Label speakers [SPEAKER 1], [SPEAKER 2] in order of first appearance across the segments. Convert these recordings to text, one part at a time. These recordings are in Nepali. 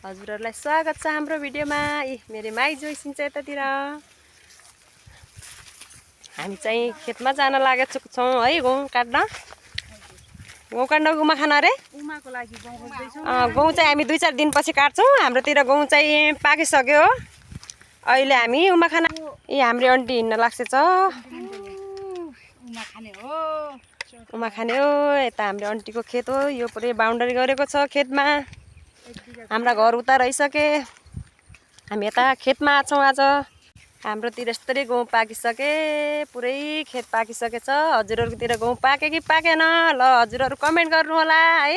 [SPEAKER 1] हजुरहरुलाई स्वागत छ हाम्रो भिडियोमा। मेरो माइजू सिन्छ यतातिर हामी चाहिँ खेतमा जान लागेको छौं है। गहुँ काट्न गुमा खान रे
[SPEAKER 2] उमाको लागि गहुँ खोज्दैछौँ।
[SPEAKER 1] गहुँ चाहिँ हामी 2-4 दिनपछि काट्छौं। हाम्रोतिर गहुँ चाहिँ पाकिसक्यो। अहिले हामी उमा खाना हाम्रो आन्टी हिँड्न लाग्छ छ। उमा खाने हो। यता हाम्रो आन्टीको खेत हो। यो पुरै बाउन्डरी गरेको छ खेतमा। हाम्रा घर उता रहिसके। हामी यता खेतमा छौं आज। हाम्रोतिर यस्तै गहुँ पाकिसके। पुरै खेत पाकिसकेछ। हजुरहरुकोतिर गहुँ पाके कि पाकेन? ल हजुरहरु कमेन्ट गर्नु होला है।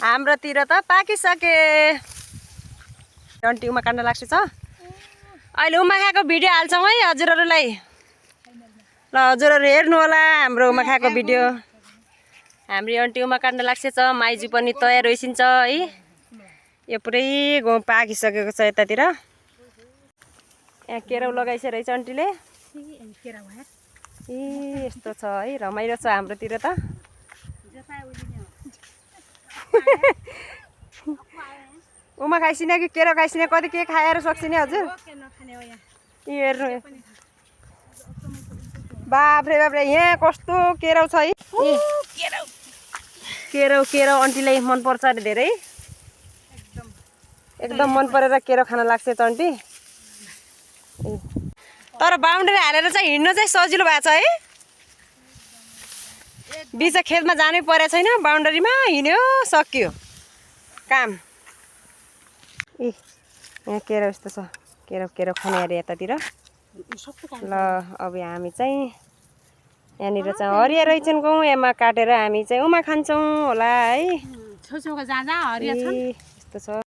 [SPEAKER 1] हाम्रोतिर त पाकिसके। आन्टी उमा काट्न लाग्छ छ। अहिले उमा खाएको भिडियो हाल्छौं है हजुरहरुलाई। ल हजुरहरु हेर्नु होला हाम्रो उमा खाएको भिडियो। हाम्रो आन्टी उमा काट्न लाग्छ छ। माइजू पनि तयार होइसिन्छ है। यो पुरै गहुँ पाकिसकेको छ यतातिर। यहाँ केराउ लगाइसे रहेछ आन्टीले। यस्तो छ है। रमाइलो छ हाम्रोतिर त। उमा खाइसिने कि केरा खाइसिने? कति के खाएर सक्सिने हजुर? हेर्नु बाफ्रे बाफ्रे यहाँ कस्तो केराउ छ है। केराउ आन्टीलाई मन पर्छ अरे धेरै। एकदम मन परेर केराउ खान लाग्छ त आन्टी। तर बाउन्डरी हालेर चाहिँ हिँड्न चाहिँ सजिलो भएको छ है। बिच खेतमा जानै परेको छैन। बाउन्डरीमा हिँड्यो सकियो काम। यहाँ केराउ यस्तो छ। केराउ खाने अरे यतातिर। ल अब हामी चाहिँ यहाँनिर चाहिँ हरिया रहेछन् गहुँ। यसमा काटेर हामी चाहिँ उमा खान्छौँ होला है।
[SPEAKER 2] छेउछेउको जहाँ हरिया छन्
[SPEAKER 1] यस्तो छ।